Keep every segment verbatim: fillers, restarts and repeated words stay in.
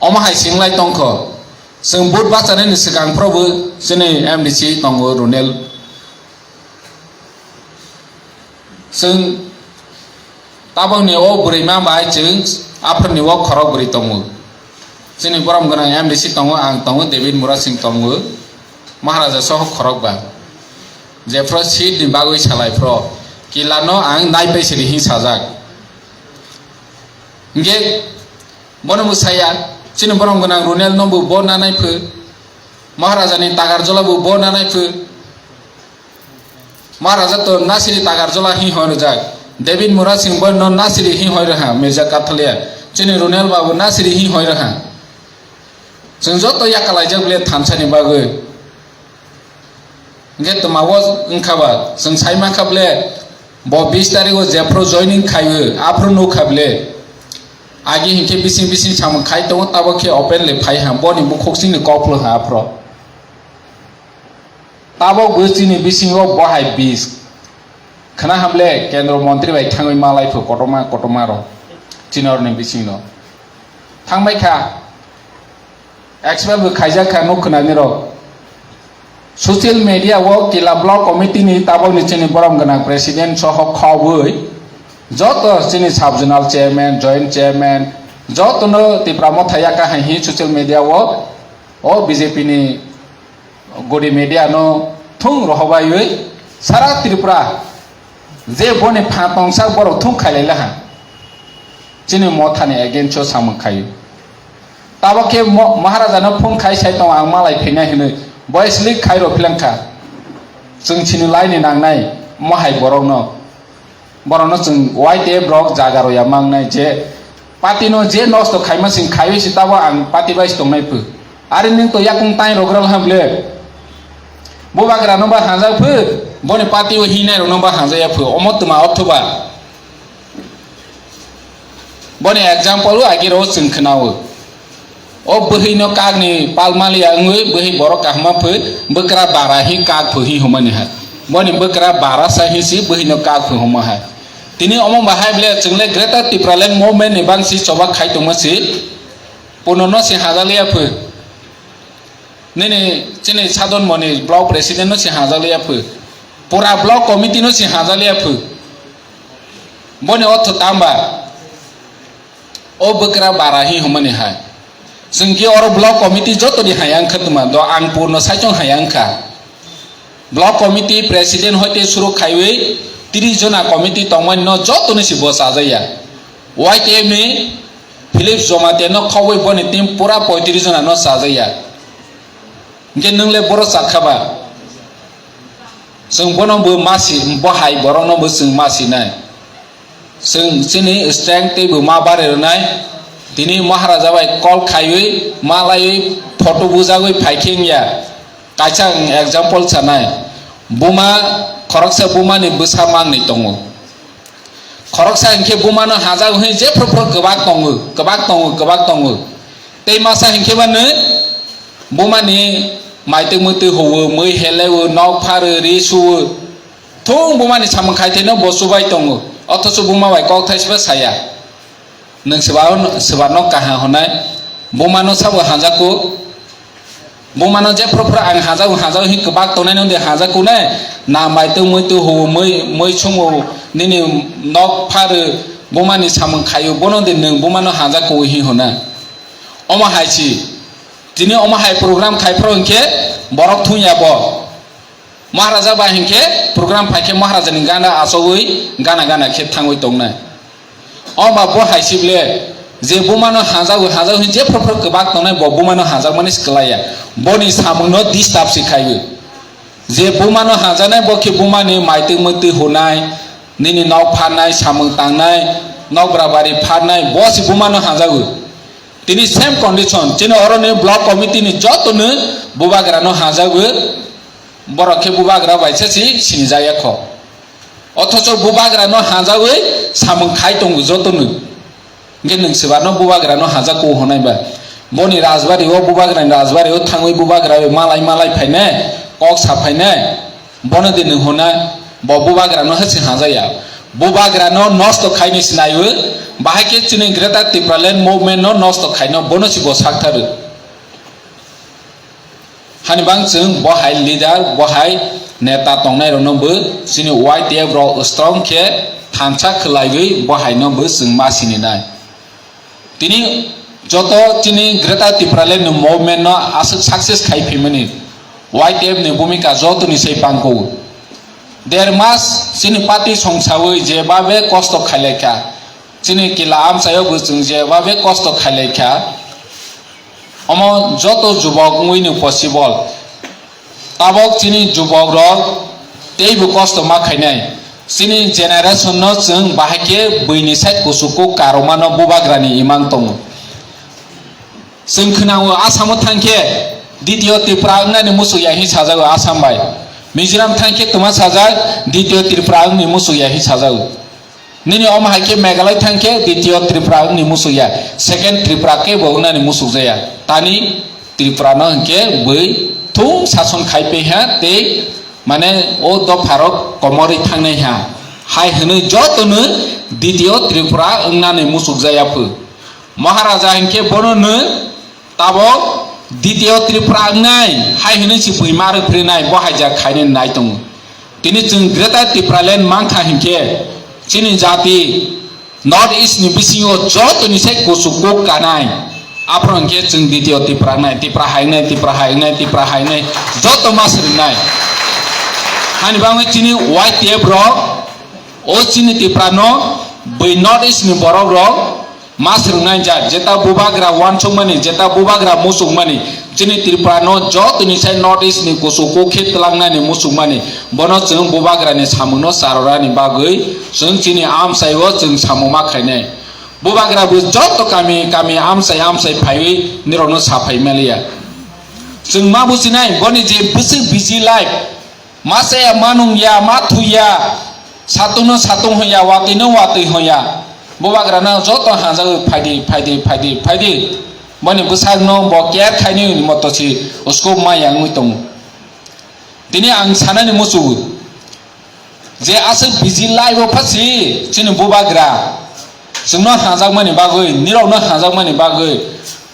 Omo hai singlai tongkho. Chwng vote bachanani swkang phrobo chini M D C tongo Runel. Chwng tabokni o bwrwi ma bai chwng aphurni o khorok bwrwi tongo. Chini borom gwnang M D C tongo, ang tongo, David Murasing tongo, Maharaja soho khorok ba. Jephru seat ni bagwi salai phro, kila no ang nai pai siri hin sajak. Hingke bono mwsaya, chini borom gwnang Runel no bo bo nanai phu, Maharaja ni Tagarjola bo bo nanai phu. Maharaja to nasiri Tagarjola hin hoi rwjak. David Murasing bo no nasiri hin hoi rwha, Mirza Kathalia. Chini Runel babu nasiri hin hoi rwha. Chwng joto yakalaijak bile thansa ni bagwi. Hingke twma o wngkha ba, chwng sai mankha bile, bo bis tarikh o jephru joining khaiwi, aphru nukha bile. Agi hinkhe bising bising samung khai tongo, tabok khe openly phai ha, boni bukhuk chini kok phlu ha aphro. Tabok bo chini bisingo bo hai bis. Khna hamle kendro montri bai thangwi malai phu kotorma kotorma rok chini oroni bisingno. Thangbai kha. Expel bo khaijak kha nuk khwnani rok. Social media o Kila Block Committee ni tabok ni chini borom gwnang president soho khobwi joto chini sub zonal chairman, joint chairman joto no Tipra Motha yaka hai hi social media o, o B J P ni godi media no thung rohobaiwi sara Tripura je boni pha tongsa borok thung khailai laha. Chini Motha ni against o samung khai. Tabok khe mo-, Maharaja no phone khai sai tong ang malai phinai hinwi. Bo slik khai rw philang kha. Chwng chini lai ni nangnai mo hai borok no. Borok no chwng Y T F rok jaga rw ya mangnai je party no je nosto khaima sing khaiwi si tabo ang party bai si tongnai phu. Ari nwng to yakung tai rw gra lha ble. Bubagra no ba hajak phu. Boni party o hinai rok no ba hajak ya phu. Omo twma othoba. Boni example o agiro chwng khwnao. O bwhwino kakni palmaliya wngwi bwhwi borok kahama phwi bwkra bara hi kak phwi hi hwnmani hai. Boni bwkra bara sa hi si bwhwino kak phwi hwnma hai. Tini omo bahai ble chwngle Greater Tipraland Movement ni bangsi choba khai tongma si punono si hajakliya phwi. Nini chini Sadon Moni block president no si hajakliya phwi. Pura block committee no si hajakliya phwi. Boni otho tamba. O bwkra bara hi hwnmani hai. Chwng khe oro block committee joto ni hai ang kha tuma do ang purno saichung hai ang kha. Block committee president hoite suru khaiwi tris jona committee tongmani no joto ni si bo chajaya. Y T F ni Philip Jamatia no khogwi boni team pura poitris jona no chajaya. Hingke nwng le boro chakha ba? Chwng bono bo masi, bo hai borok no bo chwng masi nai. Chwng chini strength tei bo ma bare rwnai. Tini Maharaja bai call khaiwi, ma laiwi, photo bujagwi phai khe wngya. Kaisa ang example sanai. Buma, khoroksa buma ni bwsa mangnwi tongo. Khoroksa hinkhe bumano hajak hwnwi jephru phru kwbak tongo, kwbak tongo, kwbak tongo. Tei masa hinkhe bano bumani maitwi mwtwi huo, mwi heleo, nok pharo, ri suo. Thung bumani samung khaitheno bo chubai tongo. Othocho buma bai kok thaisba saya. Nwng swbano, swbano kaham hwnai. Bumano sabo hanjako. Bumano jephru phru ang hanjago, hanjago hin kwbak tongnai nung de hanjak kunai. Na maitwi muitwi huo, mui, mui sungo, nini nok pharo, bumani samung khaio, bono de nwng bumano hanjak kuo hin hwnai. Omo hai si. Tini omo hai program khai phro hinkhe borok thung ya bo. Maharaja bai hinkhe program phaikhe Maharaja ni gana achogwi gana gana khe thangwi tongnai. Oba bo hai si ble je bumano hanjago hanjago hin jephru phru kwbak tongnai bo bumano hanjakmani se kwlaiya. Boni samungno disturb se khaiwi. Je bumano hanjaknai bo khe bumani maitwi mwtwi hunai, nini nok pharnai, samung tangnai, nok bra bari pharnai, bo se bumano hanjago. Tini same condition, chini oroni block committee ni jotono bubagrano hanjago. Borok khe bubagra bai se si sinijak ya kho. Othocho bubagra no hanjawi samung khai tongo jotono. Hinkhe nwng swbano bubagra no hanjak kuo hwnai ba. Boni rajbari o bubagra ni rajbari o thangwi bubagra bai malai malai phainai, kok sa phainai. Bono de nwng hwnai, bo bubagra no hasi hanjaya. Bubagra no nosto khaini sinaiwi, bahai khe chini Greater Tipraland movement no nosto khaino bono si bo saktharo. Hani bang chwng bohai leader, bohai neta tongnai rokno bo chini Y T F rok strong khe thansa khwlaiwi bohai no bo chwng ma sininai. Tini joto chini Greater Tipraland ni movement no aswk success khai phaimani Y T F ni bhumika joto ni sai bangkuk. Der mas chini party songsawi je babe kosto khailaikha, chini kila amchaio bo chwng je babe kosto khailaikha, omo joto jubok wngwi ni possible. Tabok chini jubok rok teibo kosto ma khainai. Chini generation no chwng bahai khe buini side kuchuk kuk karoma no bubagra ni imang tongo. Chwng khwnango Assam o thang khe ditio Tripura wngnani muchuk ya hi sajago Assam bai. Mizoram thang khe twma sajak ditio Tripura wngni muchuk ya hi sajago. Nini omo hai khe Meghalaya thang khe ditio Tripura wngni muchuk ya, second Tripura khe bo wngnani muchuk jaya. Tani Tripura no hwnkhe bui thung sason khai pe ha tei mane o dopha rok komorwi thangnai ha. Hai hwnwi joto no ditio Tripura wngnani muchuk jaya phu. Maharaja hwnkhe bono no tabok ditio Tripura wngnai hai hwnwi si bui ma rwphrinai bo hai ja khainani nai tongo. Tini chwng Greater Tipraland mankha hinkhe chini jati North East ni bisingo joto ni sai kuchuk kuk kanai. Aphuru hinkhe chwng ditio Tripura wngnai, Tripura hai wngnai, Tripura hai wngnai, Tripura hai wngnai, joto ma swrwngnai. Hani bagwi chini Y T F rok o chini Tripura no bui North East ni borok rok ma swrwngnai jat, jeta bubagra uansukmani, jeta bubagra muchukmani, chini Tripura no joto ni sai North East ni kuchuk kuk khe twlangnani muchukmani, bono chwng bubagra ni samung no charorani bagwi chwng chini amchai o chwng samung ma khainai. Bubagra bo joto kami kami amchai amchai phaiwi nirok no sa phai maliya. Chwng ma buchinai boni je bwswk busy life, ma chaya, ma nungya, ma thuya, satungno satung hoya, watwino watwi hoya. Bubagrano joto hanjagwi phaidi, phaidi, phaidi, phaidi. Boni bwsakno bo care khaini moto si uskok maya wngwi tongo. Tini ang sanani muchungo je aswk busy life o phasi chini bubagra chwngno hanjakmani bagwi, nirokno hanjakmani bagwi,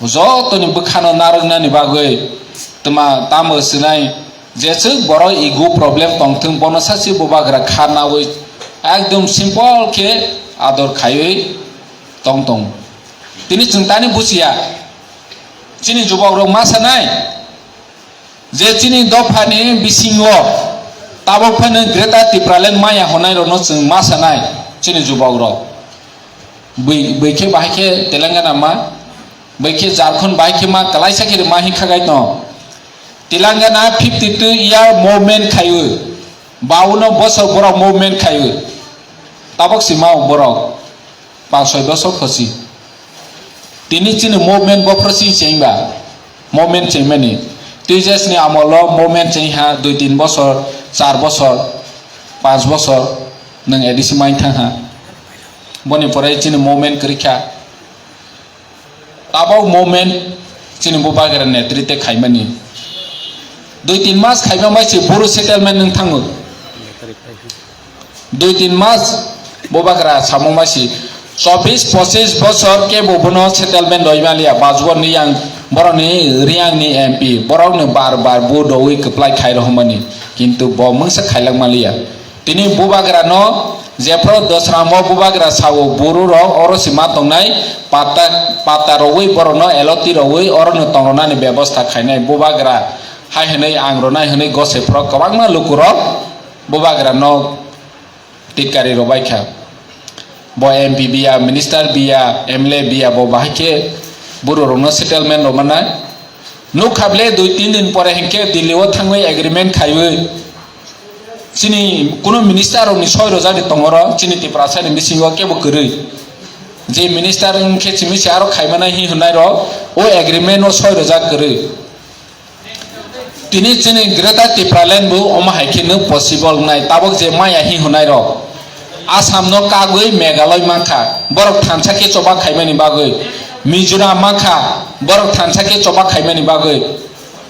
jotoni bwkhano narwknani bagwi twma tamo swnai. Jeswk borok ego problem tongthwng, bono sachi bubagra kha nawi ekdom simple khe ador khaiwi tong tong. Tini chwng tani buchiya, chini jubokrok ma sanai je chini dophani bisingo tabok phano Greater Tipraland maya hwnnairokno chwng ma sanai chini jubokrok. Bui, bui khe bahai khe Telangana ma, bui khe Jharkhand bahai khe ma, kalaisa khe ma hin khagai no. Telangana fifty two year movement khaiwi, bauno bosor borok movement khaiwi. Tabok si mao borok, panch soi bosor khosi. Tini chini movement bophor si chengba, movement chengmani. Twijasni amolo movement chengha dui tin bosor, char bosor, panch bosor, nwng A D C main thangha. Boni pore chini movement kwrwikha. Tabok movement chini bubagra netrite khaimani. Dui tin mas khaima bai se boro settlement nwng thango. Dui tin mas bubagra samo bai se chobbish pochish bosor kebo bono settlement roi maliya. Bajwani yang boroni Riang ni M P borok ni bar bar bu dowi kwplai khai rohmani. Kintu bo mungsa khailak maliya. Tini bubagra no jephru dosramo bubagra sao buru rok oro si ma tongnai pata, pata rogwi borok no eloti rogwi oro no tong rwnani bebosta khainai bubagra hai hwnwi ang rwnai hwnwi gose phro kwbangma lukurok bubagra no titkari rwbaikha. Bo M P biya, minister biya, M L A biya, bo bahai khe buru rokno settlement rw mannai. Nukha ble dui tin din pore hinkhe Delhi o thangwi agreement khaiwi chini kuno minister rokni soi rwjak de tongoro chini Tiprasa ni bisingo kebo kwrwi. Je minister wngkhe simi se aro khaimanai hi hwnai rok o agreement o soi rwjak kwrwi. Tini chini Greater Tipraland bo omo hai khe no possible wngnai. Tabok je maya hi hwnai rok Assam no kagwi Meghalaya mankha, borok thansa khe choba khaimani bagwi, Mizoram mankha, borok thansa khe choba khaimani bagwi.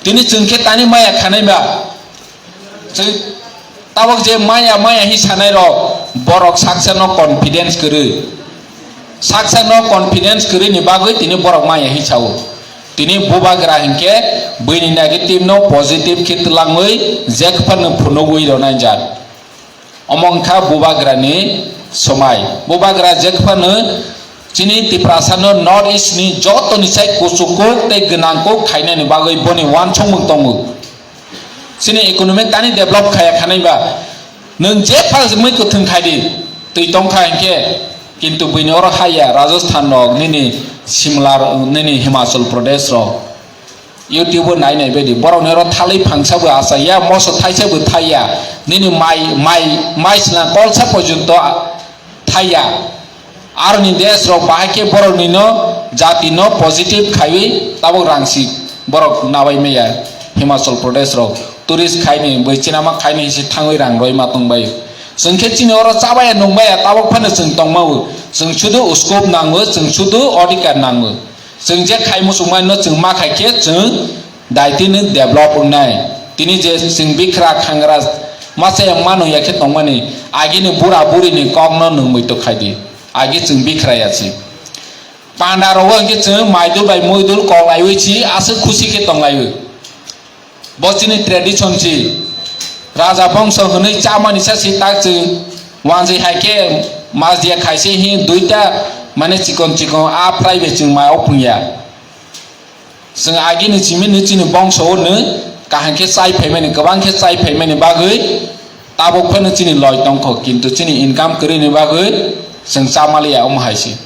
Tini chwng khe tani maya khanai ba? Chwng tabok je maya, maya hi sanai rok, Borok saksa no confidence kwrwi. Saksa no confidence kwrwi ni bagwi tini borok maya hi sao. Tini bubagra hinkhe bwini negative no positive khe twlangwi jekphano phunugwi rwnai jat. Omo wngkha bubagra ni somai. Bubagra jekphano chini Tiprasa no North East ni joto ni sai kuchuk kuk tei gwnang kuk khainani bagwi boni wansukmung tongo. Chini economic tani develop khaya khanai ba. Nwng je pha mwkhwtwng khai di, twi tong kha hinkhe, kintu buini oro haya, Rajasthan rok, nini Shimla rok, nini Himachal Pradesh rok. YouTube o nai nai baidi, borok ni oro thalwi phangsa bo achaiya, moso thaisa bo thaiya, nini mai, mai, mai sna kolsa porjonto thaiya. Aroni desh rok bahai khe borok ni no jati no positive khaiwi tabuk rang si borok nabai maya. Himachal Pradesh rok tourist khaini bwi chinama khaini hinsi thangwi rang roi ma tong bai. Chwng khe chini oro chabaya nungbaya tabuk phano chwng tongma o. Chwng sudu scope nango, chwng sudu odhikar nango. Chwng je khai muchungmani no chwng ma khai khe chwng daitino develop wngnai. Tini je chwng bikra khangra masa yang mano ya khe tongmani agini bura buri ni kok no nungwi to khai di. Agi chwng bikra ya si. Panda rogo hwnkhe chwng maidul bai muidul kok laiwi si aswk khusi khe tong laiwi. Bo chini tradition si. Raja bongso hwnwi chamani sa si tak chwng wanjwi hai khe mas dia khaise hi duita mane chikon chikon a phrai bai chwng mai o phung ya. Chwng agini simi ni chini bongso o nw kaham khe chai phaimani, kwbang khe chai phaimani bagwi tabuk phano chini loi tongkho, kintu chini income kwrwini bagwi chwng chamaliya omo hai se.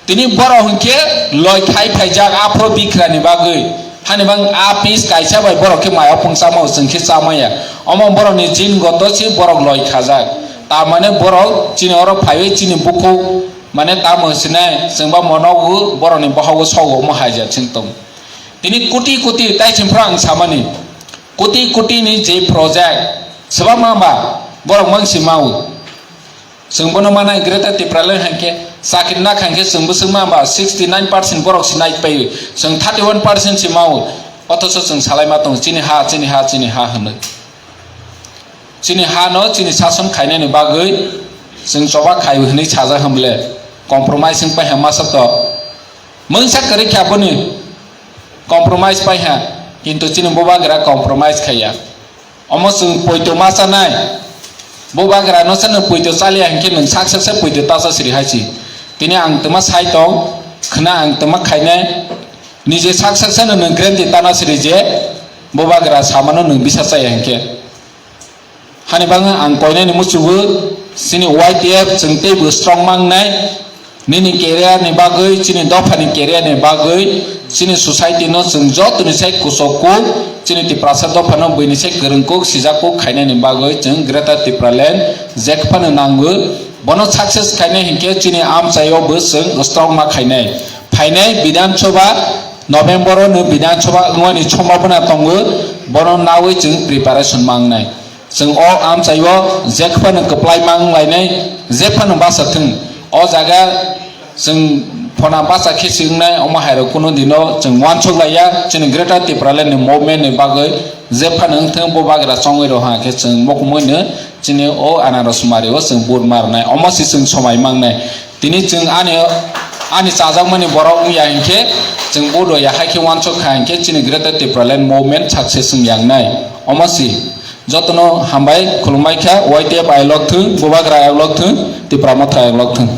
Tini borok hwnkhe loi khai phaijak aphro bikrani bagwi, hani bang a piece kaisa bai borok khe maya phung chamao, chwng khe chamaya. Omo borokni jin goto se borok loi khajak. Tamane borok chini oro phaiwi chini bukhuk Mane tamo sinai chwngba monogo borokni bohogo sogo omo haijak chwng tong. Tini kuti kuti tai chwngphra ang samani. Kuti kuti ni je project swbangma ba borok mang si mao. Chwng bono manai Greater Tipraland hai khe chakri nak hai khe chwng bwswk ma ba sixty nine percent borok si nai pai. Chwng thirty one percent si mao. Othocho chwng salai ma tong chini ha, chini ha, chini ha hwnwi. Chini ha no chini sason khainani bagwi chwng choba khai hwnwi sajak hwnble compromise wng paiha masa to. Mungsa kwrwi kha boni compromise paiha, kintu chini bubagra compromise khaiya. Omo chwng poito ma chanai. Bubagra no chwng poito chaliya hinkhe nwng sak sak se poito tasa siri hai si. Tini ang twma sai tong, khna ang twma khainai. Nije sak sak se nwng guarantee tana siri je bubagra samano nwng bisa chaya hinkhe. Hani bagwi ang koinani muchungo chini Y T F chwng teibo strong mangnai. Nini career ni bagwi, chini dopha ni career ni bagwi, chini society no chwng joto ni sai kuchuk kuk, chini Tiprasa dopha no buini sai kwrwng kuk, sijak kuk khainani bagwi chwng Greater Tipraland jekphano nango. Bono success khainai hinkhe chini amchaio bo chwng strong ma khainai. Phainai Bidhan Sabha November o no Bidhan Sabha wngmani sombhabona tongo, bono nawi chwng preparation mangnai. Chwng o amchaio jekphano kwplai mang lainai, jephano basa thwng. O jaga chwng phona basa khe si wngnai, omo hairok kuno dino chwng uansuk laiya, chini Greater Tipraland ni movement ni bagwi jephano wngthwng, bubagra chongwi rw ha khe chwng mokumui no chini o anaros mari o chwng vote ma rwnai, omo si chwng somai mangnai. Tini chwng ani, ani chajakmani borok wngya hinkhe chwng vote rw ya hai khe uansuk kha hinkhe chini Greater Tipraland movement success wngya wngnai. Omo si. Jotono hambai khulumbai kha, Y T F ayok lok thung, bubagra ayok lok thung, Tipra Motha ayok lok thung.